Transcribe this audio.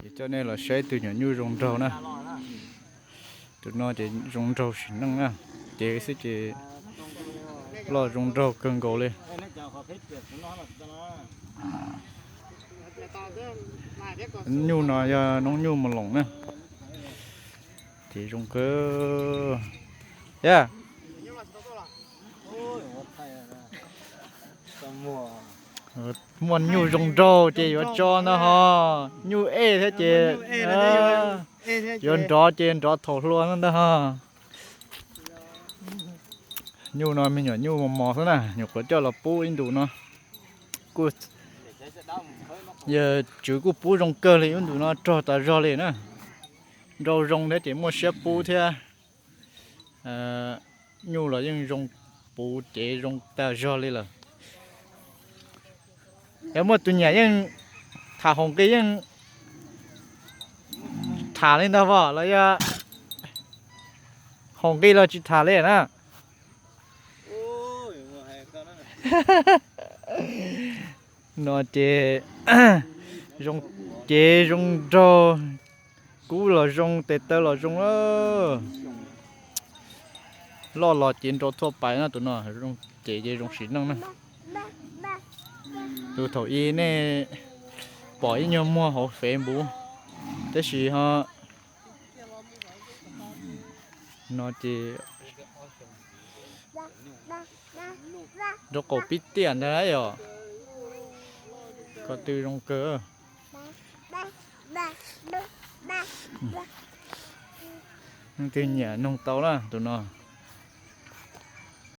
Ces coj nej los saib tus nyuam nyuj zoo nraug na. Tus no ces zoo nraug sim neej na. Ces xwb ces loj zoo nraug kawg nkaus li. Nyuj no yog noob nyuj mus loos na. Ces zoo kawg. Yog muaj nyuj zoo nraug ces yuav tso ntag ho. Nyuj ej thiab ces yuav nrov ces nrov thaum hluas no ntag ho. Nyuj no me nyuam nyuj mos mos xwb na, nyuam qhuav coj los pub ib ntus no. Kuj, yawg tswv kuj pub zoo kawg li, ib ntus no rog tas zog li na. Nraug zoo thiab ces muaj siab pub thiab. Nyuj los yeej zoo, puv cev zoo tas zog li lawm. Yog muaj tus nyiam yeej tham haus nqi yeej tham li ntag vos los yog haus nqi los tsis tham li na. No ces zoo cev zoo nraug, kub los zoo, tes taw los zoo. Loj los cev nraug thuaj pais no, tus no zoo cev ces zoo sim neej na. Tus thaum ub nej pom ib nyuag muag hauv Facebook, tab sis ho no ces nraub qaum pib tiaj ntag yom. Ko tw zoo kawg. Leej twg nyiam noog tau na tus no.